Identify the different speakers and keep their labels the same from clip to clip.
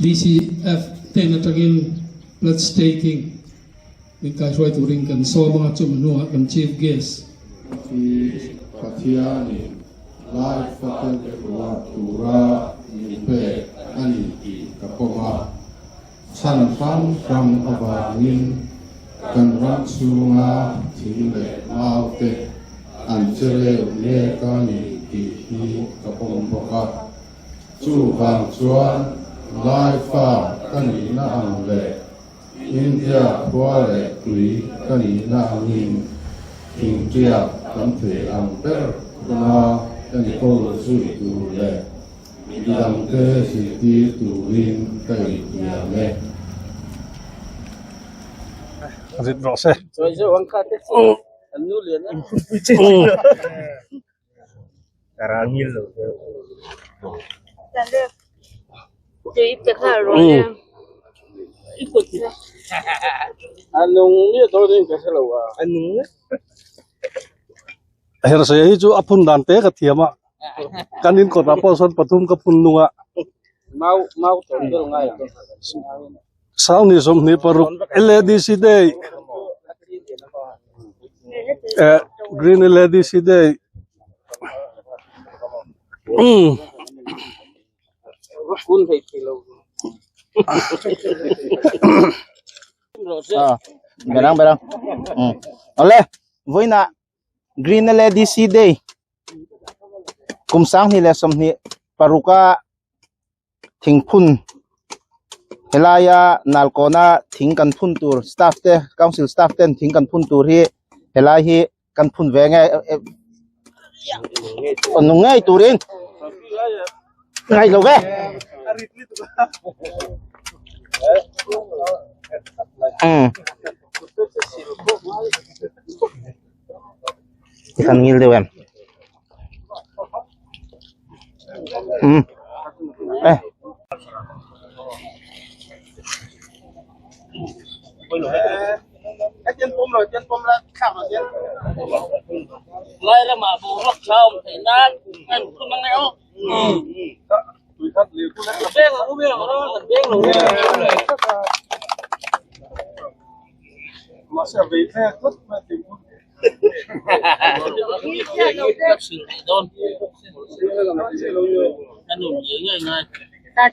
Speaker 1: DCF hnen atangin pledge taking min kaihruai turin kan sawm anga chumi hnuah kan Chief Guest.
Speaker 2: Hi Pathianin Life Faculty Award tura min pek a ni tih ka pawm a. Chhan hrang hrang avangin kan ram chhunga thing leh mau te an che reuh mek a ni tih hi ka pawm bawk a. Chuvang chuan Laifa ka nihna ang leh India khua leh tui ka nihna angin thingtiak kan thei ang ber khuna enkawl zui tur leh Midangte zirtir turin ka inhniam e.
Speaker 3: Zit rawh se. Hersaia hi chu a phun dan te ka thiam a, kan in kawtah pawh sawn pathum ka phun nung a. 2026 LADC Day eh Green LADC Day umm.
Speaker 4: Berang berang. Ole, voina Green LADC Day kum 2026 a thingphun helaia nalkawna thing kan phun tur staff te council staff ten thing kan phun tur hi helai hi kan phun ve nge nung ngei turin ngai lo ve um kan ngil deuh em um eh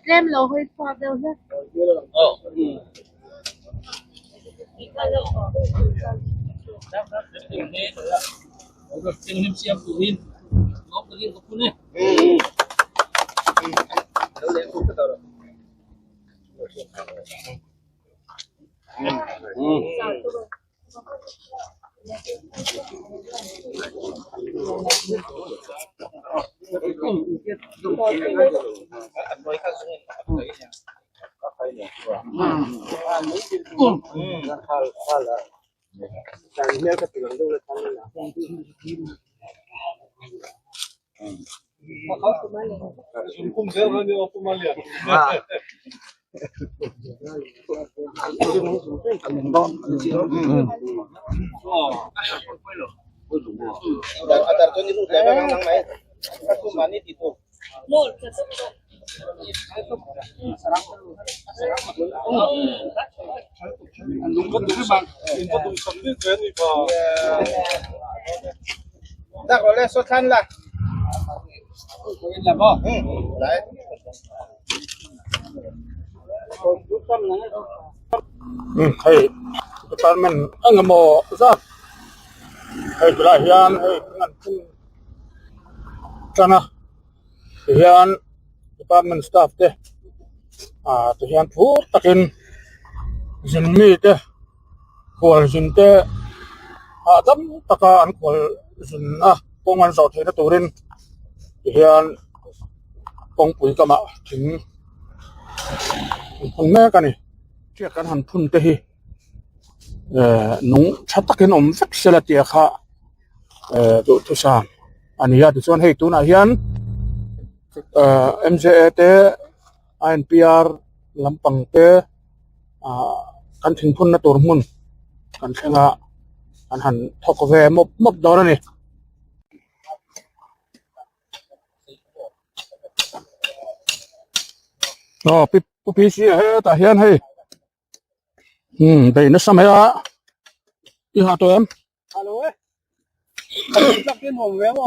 Speaker 5: Tlem lo hawi chhuak deuh hlek.
Speaker 3: Hei department eng emaw zat hei tilai hian hei an phun tan a tihian department staff te ah tihian phur takin zin mi te khual zin te hahdam taka an khual zin a kawng an zawh theihna turin tihian kawngpui kamah thing an phun mek a ni tiak kan han phun te hi eh nung tha takin awm vek sela tia kha eh duhthusam a ni a tichuan hei tunah hian eh M_J_A te I_N_P_R lampang te ah kan thingphunna tur hmun kan thleng a an han thawk ve mawp mawp dawn a ni. Aw pi. Pu PC a hetah hian hei umm bei nasa mai a i ha tawh em?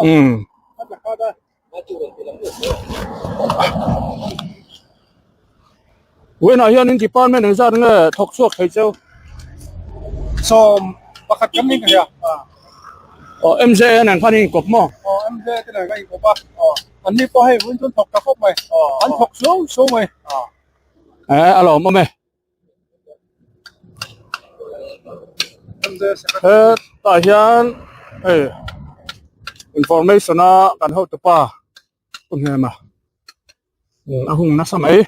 Speaker 3: Umm Vawiinah hian in department engzat nge thawk chhuak thei cheu?
Speaker 6: Sawm pakhat kan ning thei a.
Speaker 3: Aw MJA nen khan i inkawp maw?
Speaker 6: Aw MJA te nen kan inkawp a. An ni pawh hei vawiin chuan thawk ta khawp mai. An thawk suau suau mai.
Speaker 3: Eh a lawm awm e. Hetah hian hei information a kan hotupa pu Hnema a hung nasa mai.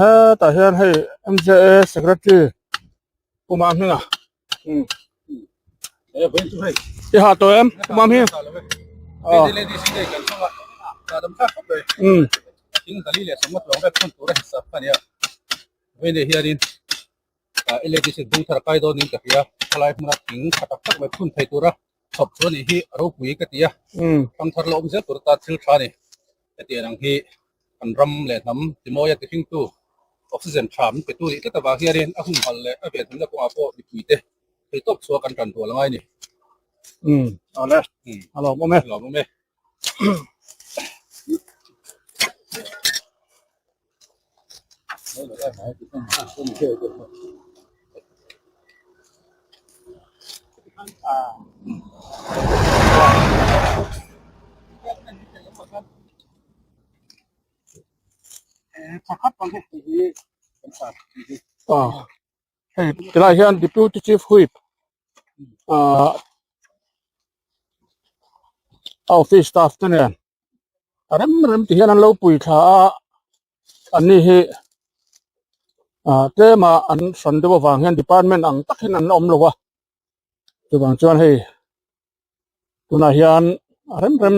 Speaker 3: Hetah hian hei M_J_A secretary Pu Mamhminga i ha tawh em Pu Mamhming
Speaker 6: LADC bung thar kai dawnin ka hria khalai hmuna thing tha tak tak mai phun thei tura chhawp chu a nih hi a ropui ka ti a ram thar la awm zel tur atan thil tha a ni hetiang ang hi kan ram leh hnam timawi a tihringtu oxygen tha min petu nih tlat avang hianin a humhalh leh a venhimna kawngah pawh mipuite thei tawp chhuah kan tan dual angai a ni.
Speaker 3: Awle a lawmawm e.
Speaker 6: A lawmawm e.
Speaker 3: Hei tilai hian Deputy Chief Whip ah a office staff te nen a rem rem ti hian an lo pui thla a an ni hi ah tlema an hran deuh avang hian department ang tak hian an la awm lo a chuvang chuan hei tunah hian a rem rem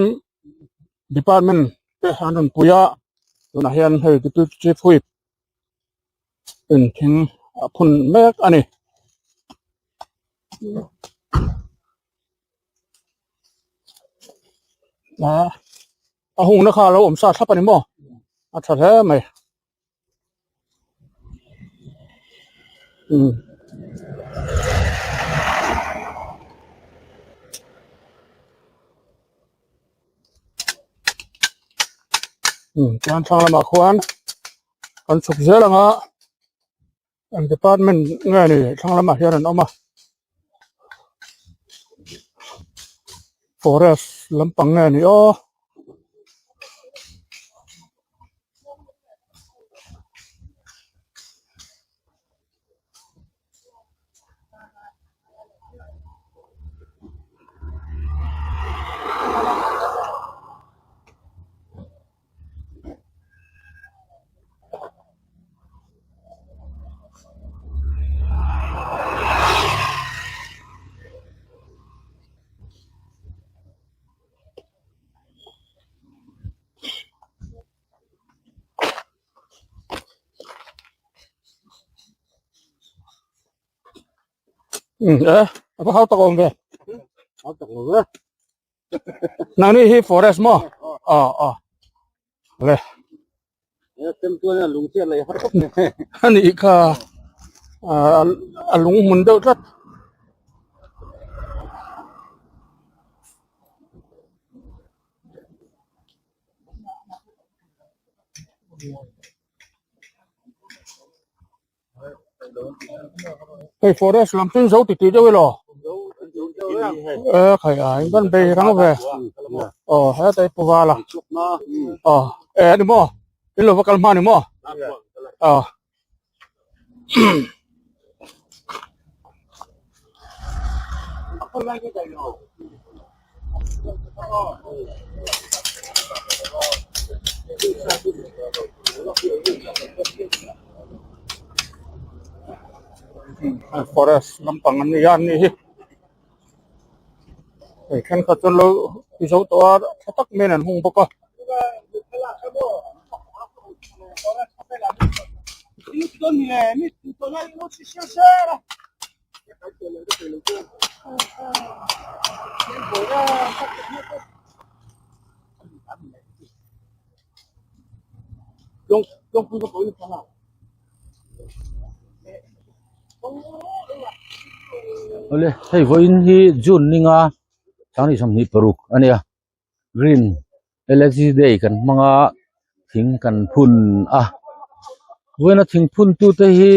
Speaker 3: department te an rawn pui a tunah hian hei deputy chief whip in thing a phun mek a ni. A a hungna kha a lo awm sa thlap a ni maw a tha hle mai umm. Chuan thlang lamah khuan kan chhuk zel ang a an department nge ni thlang lamah hian an awm a forest lampang nge ni aw. E a va hau tak awm ve nangni hi forest maw aw aw le ani kha a lung hmun deuh tlat. Hei forest lam chu zo titi deuh elaw e khai a in kan bei rang ve aw heta i pu val a aw e ani maw in lo va kal hma ani maw aw. Forest lampang an ni a an nih hi hei thenkhat chuan lo ti zo tawh a tha tak maiin an hung bawk a.
Speaker 7: Awle hei vawiin hi June ninga sanghnih 26 a nia green L_H_G day kan hmang a thing kan phun a vawiina thing phun tu te hi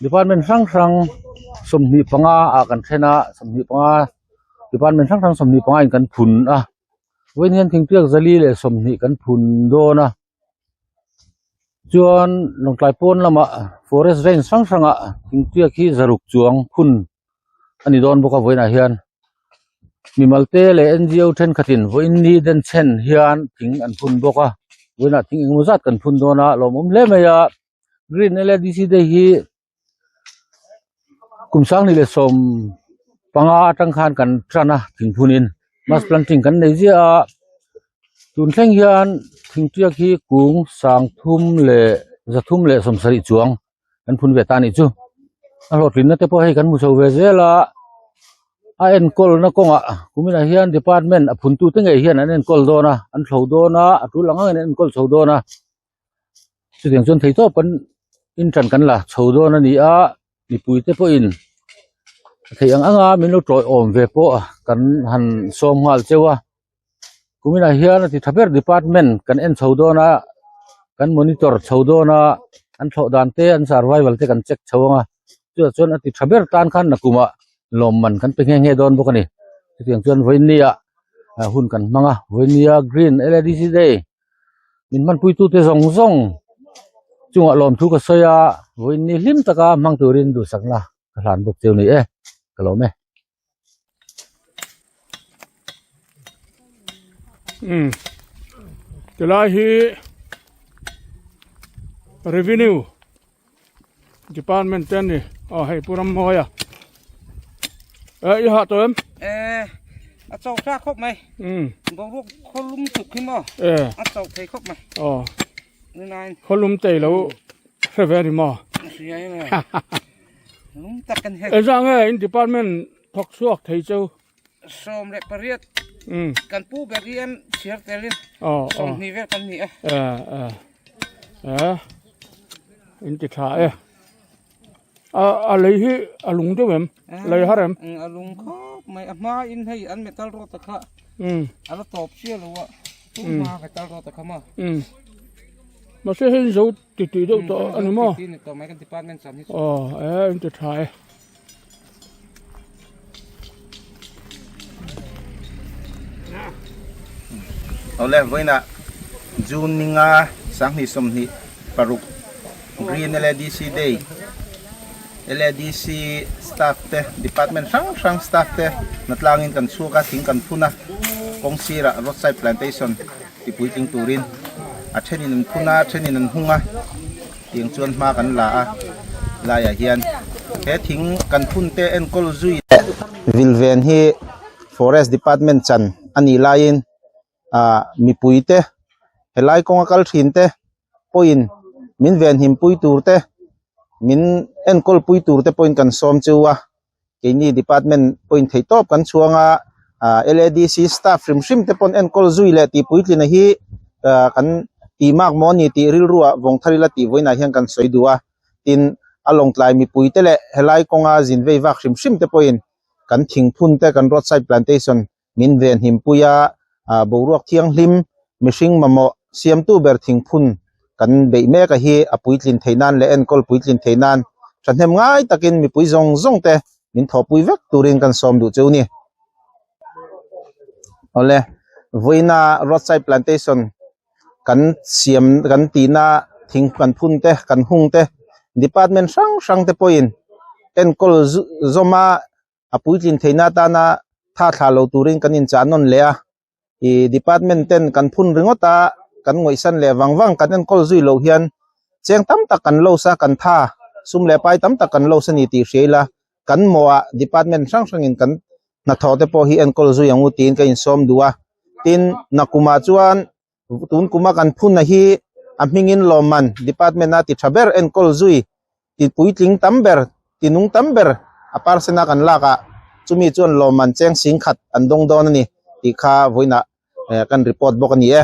Speaker 7: department hrang hrang 25 ah kan then a 25 department hrang hrang 25 in kan phun a vawiin hian thingpiak 420 kan phun dawn a. Chuan lawngtlai pawn lamah forest range hrang hrangah thingtiak hi zaruk chuang phun a ni dawn bawk a vawiinah hian mimal te leh N_G_O thenkhatin vawiin ni denchhen hian thing an phun bawk a vawiinah thing engemaw zat kan phun dawn a lawmawm hle mai a green L_A_D_C te hi kum 2015 atang khan kan tan a thing phunin mass planting kan nei ziah a tun thleng hian thingtiak hi kung 3,370 chuang kan phun ve ta a nih chu a hlawhtlinna te pawh hei kan hmu chho ve zel a a enkawl na kawngah kuminah hian department a phun tute ngei hian an enkawl dawn a an thlo dawn a a tul ang angin an enkawl chho dawn a. Chutiang chuan thei tawp kan intern kan la chho dawn a ni a mipui te pawhin theih ang anga min lo tawiawm ve pawh kan han sawm nghal cheu a kuminah hian a ti tha ber department kan en chho dawn a kan monitor chho dawn a an thlawh dan te an survival te kan check chho ang a chutah chuan a ti tha ber tan khan nakumah lawmman kan pe nghe nghe dawn bawk a ni chutiang chuan vawinia hun kan hmang a vawinia green L_A_D_C day. Min hmanpuitute zawng zawng chungah lawmthu ka sawi a, vawiin ni hlim taka hmang turin duhsakna ka hlan bawk cheu ni e, ka lawm e.
Speaker 3: Umm tilai hi revenue department te an ni aw hei pu Ramhmawia eh i hah tawh em
Speaker 8: eh a chau tha khawp mai
Speaker 3: um
Speaker 8: boruak khawlum tuk hi maw
Speaker 3: eh
Speaker 8: a chau thei khawp mai
Speaker 3: aw
Speaker 8: ni nai
Speaker 3: khawlum tei lo hre ve ni maw
Speaker 8: hria em lum tak kan he
Speaker 3: e zang e in department thawk chhuak thei cheu
Speaker 8: 18
Speaker 3: um
Speaker 8: kan pu ber hi em chhiar telin
Speaker 3: aw aw
Speaker 8: 20 vel kan ni a
Speaker 3: eh eh eh in ti tha e a a lei hi a lung deuh em lei har em
Speaker 8: a lung khawp mai a hma in hei an metal rod a kha
Speaker 3: um
Speaker 8: a la tawp chiah lo a tu hma metal rod a kha ma
Speaker 3: um mahse hei zo ti tih deuh tawh a ni maw
Speaker 8: ti ni tawh mai kan department chan hi
Speaker 3: aw eh in ti tha e
Speaker 4: Awle vawiinah June ninga 2026 Green LADC Day LADC staff te department hrang hrang staff te hnatlangin kan chhuak a thing kan phun a kawng sirah roadside plantation ti puitling turin a thenin an phun a a thenin an hung a tiang chuan hma kan la a laiah hian he thing kan phun te enkawl zui leh vilven hi forest department chan a nih laiin ah mipui te helai kawnga kal thin te pawhin min venhim pui tur te min enkawl pui tur te pawhin kan sawm chu a. keini department pawhin theih tawp kan chhuang a ah L_A_D_C staff hrim hrim te pawn enkawl zui leh tih puitlin a hi ah kan tih mak maw ani tih rilru ah vawng thar ila tih vawiinah hian kan sawi duh a tin a lawngtlai mipui te leh helai kawnga zin vei vak hrim hrim te pawhin kan thingphun te kan roadside plantation min venhim pui a ah boruak thianghlim mihring mamawh siamtu ber thingphun kan beih mek a hi a puitlin theih nan leh enkawl puitlin theih nan thahnem ngai takin mipui zawng zawng te min thawhpui vek turin kan sawm duh cheu ni. Awle vawiina roadside plantation kan siam kan tihna thing kan phun te kan hung te department hrang hrang te pawhin enkawl zawma a puitlin theihna atana tha thlah lo turin kan inchah nawn leh a ih department ten kan phun ringawt a kan ngawihsan leh vang vang kan enkawl zui loh hian cheng tam tak kan los a kan tha sum leh pai tam tak kan los a ni tih hria ila kan mawhah department hrang hrangin kan hnathawh te pawh hi enkawl zui ang u tiin ka insawm duh a tin nakumah chuan tun kuma kan phun a hi a hmingin lawmman department a ti tha ber enkawl zui ti puitling tam ber ti nung tam ber. a percent a kan lak ah chumi chuan lawmman cheng sing khat an dawng dawn a ni tih kha vawiinah kan report bawk a ni e.